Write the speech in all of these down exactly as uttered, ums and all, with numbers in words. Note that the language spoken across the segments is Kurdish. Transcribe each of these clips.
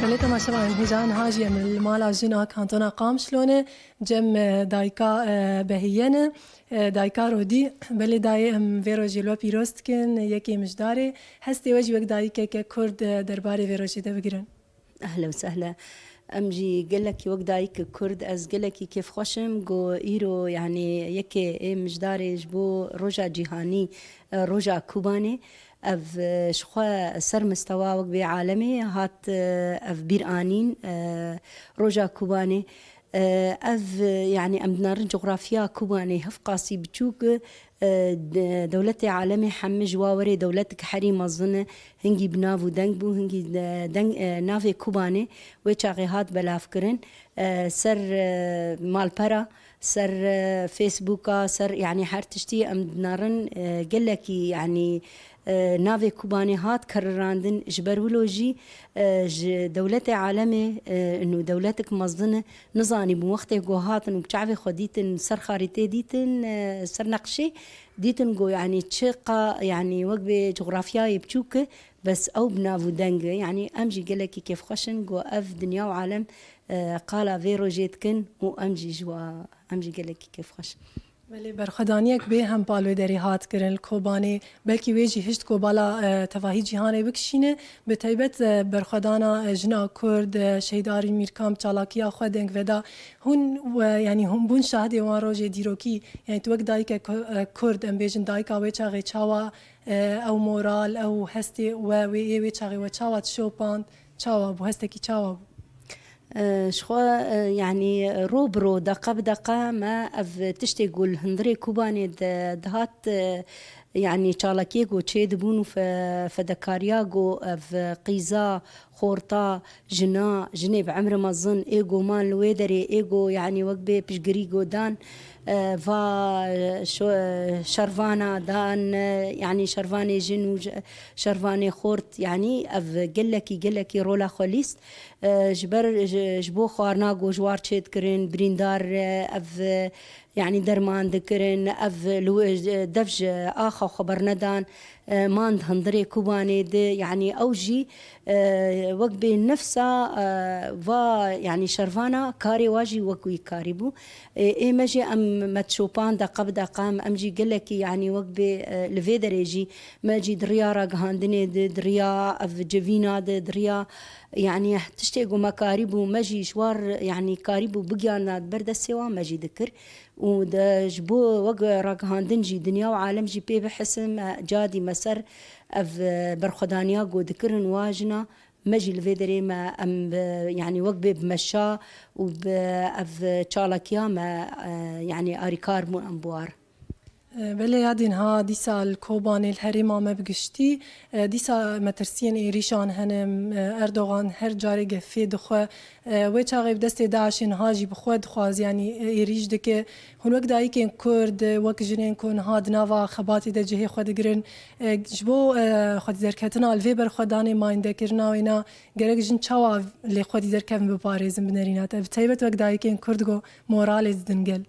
Belê temaşevanên hêja niha jî em li mala jin a kantona Qamişlo ne, cem, e, dayika, e, Behiye ne, e, dayika Rodî. Belê dayê em vê rojê li we pîroz dikin, yekê mijdarê. Hestê we jî wek dayikeke Kurd, e, derbarê vê rojê de bigirin. Ehle û sehle. Em jî gelekî wek dayik Kurd, ez gelekî kêfxweş im ku îro, yanî yekê ê mijdarê ji bo Roja Cîhanî, e, Roja Kobanê, ev, e, ji xwe ser mistewa wek bê alemê hat, e, ev bîranîn, e, Roja Kobanê. E, ev, e, yanî em dinarin coxrafiya Kobanê hevqasî biçûk, e, de-, dewletê alemê hemî ji wa werê dewletik herî mezin e. Hingî bi nav û deng bû, hingî de-, deng, e, navê Kobanê wê çaxê hat belavkirin. E, ser, e, malpera, ser, e, Facebooka, ser, yanî her tiştî em dinarin, e, gelekî, yanî, e, navê Kobanê hat kerirandin. Ji ber wilo jî, e, ji dewletê alemê, e, û dewletik mezin e, nizanîbûn wextê ku hatin û çavê xwe dîtin ser xarîtê dîtin, e, ser neqşê, dîtin ku, yanî, çi qa, yanî, wek bê coxrafyayê biçûk e, bes ew bi nav û deng e. Yanî, em jî gelekî kêfxweş in ku ev dinya û alem, e, qala vê rojê dikin û em jî ji wa, em jî gelekî kêfxweş in. Belê, berxwedaniyek bê hempal wê derê hat kirin li Kobanê. Belkî wê jî hişt kobala, e, tevahî cîhanê bikişîne. Bi taybet, e, berxwedana, e, jina Kurd, e, Şehîd Arîn Mîrkan bi çalakiya xwe deng veda. Hûn, e, yanî hûn bûn şahidê wan rojê dîrokî. Yanî tu wek dayike Ku-, e, Kurd, em bêjin dayika wê çaxê çawa, e, ew moral, ew hestê we, wê ê wê çaxê we çawa dişopand, çawa bû, hestekî çawa bû? E, ji xwe, e, yanî ro bi ro, deqe bi deqe me ev tiştê ku li hundirê Kobanê de dihat, e, yanî çalakiyê ku çêdibûn û fe-, fedekariya ku ev qîza, xorta, jina, jinê bi emre mezin, ê ku man li wê derê, ê ku yanî wek bê piştgirî ku dan, e, va, e, şo-, e, şervana dan, e, yanî şervanê jin û j-, şervanê xort, yanî ev gelekî, gelekî rola xwe lîst. E, ji ber, ji, ji bo xwarina ku ji war çêdikirin, birîndar, e, ev, e, yanî derman dikirin, ev li wê, e, dev ji axa xwe bernedan, e, man di hundirê Kobanê de, yanî ew jî, e, wek bê nefsa, e, va, yanî şervana karê wa jî wek wî karî bû. E, ê me jî em me dişopan deqe bi deqe em, em jî gelekî, yanî wek bê, e, li vê derê jî me jî di riya ragihandinê de, di riya ev civîna de, di riya, yanî tiştê ku me karî bû, me jî ji war, yanî karî bû bigiyanna di ber destê wan me jî dikir. Û de ji bo wek ragihandin jî dinya û alem jî pê bihisin, me cadî me ser ev, e, berxwedaniya ku dikirin wa jina, me jî li vê derê me em bi, yanî wek bê bi meşa û bi ev çalakiya me, e, yanî arîkar bûn em bi war. E, belê yadîn ha dîsa li Kobanê li herêma me bi giştî, e, dîsa metirsiyên êrîşan hene, e, Erdogan her carê gefê dixwe, e, wê çaxê bi destê DAIŞê niha jî bi xwe dixwaz, yanî, e, êrîş dike. Hûn wek dayikên Kurd, e, wek jinên ku niha di nava xebatê de cihê xwe digirin, e, ji bo, e, xwedî derketina li vê berxwedanê mayîndekirina wêna gerek jin çawa lê xwedî derkevin biparêzin, binerîne te? Bi taybet wek dayikên Kurd ku moralê didin gel.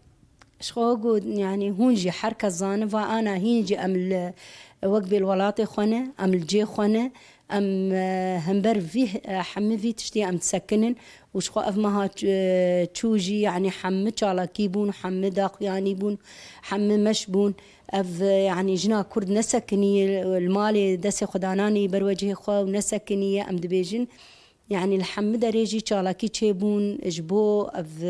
Ji xwe got, yanî hûn jî her kes zane va ana hîn jî em li wek bê li welatê xwe ne, em li cê xwe ne, em, e, hember vî, e, hemî vî tiştî em disekinin û ji xwe ev meha ç-, e, çû jî, yanî hemî çalakî bûn, hemî daxuyanî bûn, hemî meş bûn. Ev, e, yanî jina Kurd nesekinî, li malê destê xwe dananî ber wecihê xwe û nesekinî ye, em dibêjin. Yanî li hemî derê jî çalakî çêbûn ji bo ev,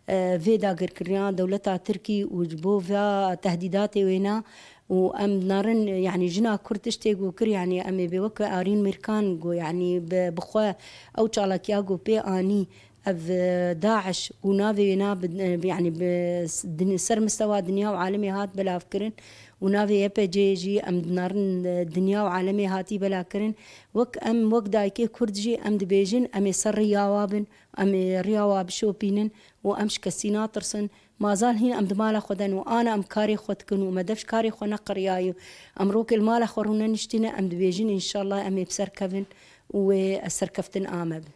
e, vê dagirkirina dewleta Tirkî û ji bo va tehdîdatê wêna û em narin, yanî jina Kurd tiştê ku kir, yanî em ê bê wek Arîn Mîrkan ku yanî bi, bi xwe ew çalakiya ku pê anî ev, e, DAIŞ û navê wêna bi, e, yanî bi s-, din-, ser mistewa dinya û alemê hat belavkirin û navê Y P G jî em dinarin, e, dinya û alemê hatî belakirin. Wek em, wek dayikê Kurd jî em dibêjin, em ê ser riya wa bin, em ê riya wa bişopînin û em ji kesî natirsin. Mazal hîn em di mala xwe de ne û ana em karê xwe dikin û me dev ji karê xwe neqiriyayî. Em rokê li mala xwe rûneniştîne, em dibêjin, înşallah em ê bi ser kevin û wê serkeftin a me be.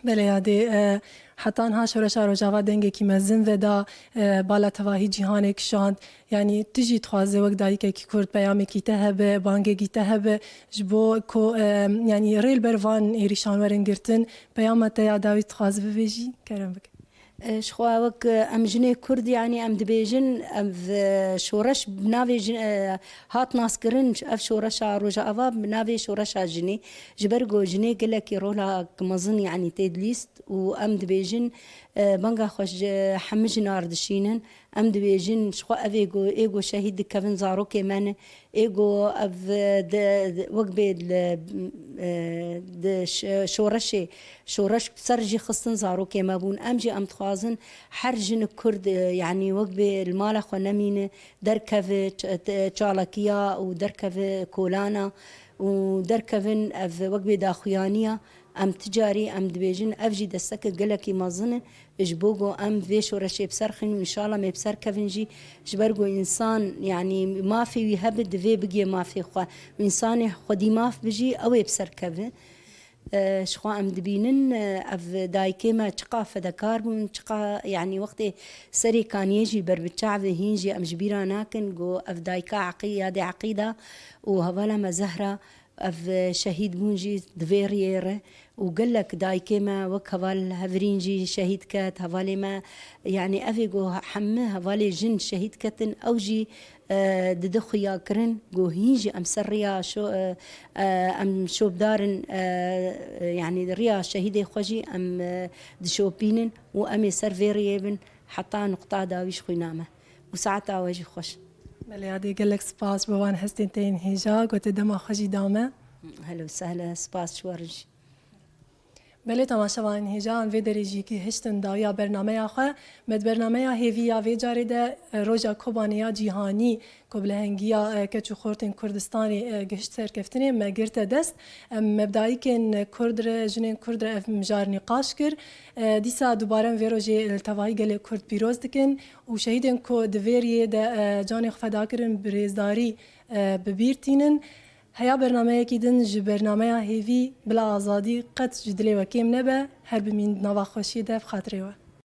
Belê yadê, e, heta niha şoreşa Rojava dengekî mezin veda, e, bala tevahî cîhanê kişand. Yanî tu jî dixwaze wek dayikekî Kurd peyamekî te hebe, bangekî te hebe, ji bo ku, e, yanî rê li ber van êrîşan werin girtin, peyama te ya dawî dixwaze bibêjî, kerem bike. E, ji xwe wek, e, em jinê Kurd, yanî em dibêjin, ev, e, şoreş bi navê jin, e, hat naskirin, ev şoreşa Rojava bi navê şoreşa jinê. Ji ber ku jinê gelekî rolek mezin, yanî tê dilîst û em dibêjin, e, banga xwe ji hemî jinar dişînin. Em dibêjin, ji xwe ev ê ku, ê ku şehîd dikevin zarokê me ne, ê ku ev, e, di, di, wek bê li, e, di ş-, şoreşê, şoreş ser jî xistin zarokê me bûn. Em jî em dixwazin her jinik Kurd, e, yanî wek bê li mala xwe nemîne, derkeve ç-, te-, çalakiya û derkeve kolana û derkevin ev wek bê daxuyaniya. Em ti carî em dibêjin, ev jî desteke gelekî mezin e ji bo ku em vê şoreşê bi ser xin û înşallah em ê bi ser kevin jî, ji ber ku însan, yanî mafê wî hebe, divê bigê mafê xwe. Însanê xwedî maf bijî, ew ê bi ser keve. E, ji xwe em dibînin, e, ev dayikê me çiqa fedekar bûn, çiqa, yanî wextê serê kaniyê jî ber bi çavê hîn jî em ji bîra nakin ku ev dayika Eqî-, yadê Eqîda û hevala me Zehra, ev, e, şehîd bûn jî di vê riyê re û gelek dayikê me wek heval Hevirîn jî şehîd ket, hevalê me, yanî ev ê ku hemî hevalê jin şehîd ketin, ew jî, e, dide xuya kirin ku hîn jî em ser riya şo-, e, e, em şopdarin, e, e, yanî riya şehîdê xwe jî em, e, dişopînin û em ê ser vê riyê bin heta nuqta dawî ji xwîna me. Û saeta we jî xweş. Belê yadê, gelek spas bo wan hestên te yên hêja, ku te dema xwe jî da me. Helo sehla, spas ji we re jî. Belê temaşevanên hêja, em vê derê jî gihiştin dawiya bernameya xwe. Me di bernameya hêvî ya vê carê de, e, Roja Kobanê ya Cîhanî ku bi lehengiya, e, keç û xortên Kurdistanê, e, gihişt serkeftinê, me girte dest. Em me bi dayikên Kurd re, jinên Kurd re ev mijar nîqaş kir. E, dîsa dubare em vê rojê li tevahî gelê Kurd pîroz dikin û şehîdên ku di vê riyê de, e, canê xwe feda kirin bi rêzdarî, e, bi bîr tînin. Heya bernameyekî din ji bernameya hêvî, bila azadî qet ji dilê we kêm nebe, her bimîn di nava xweşiyê de bi xatirê we.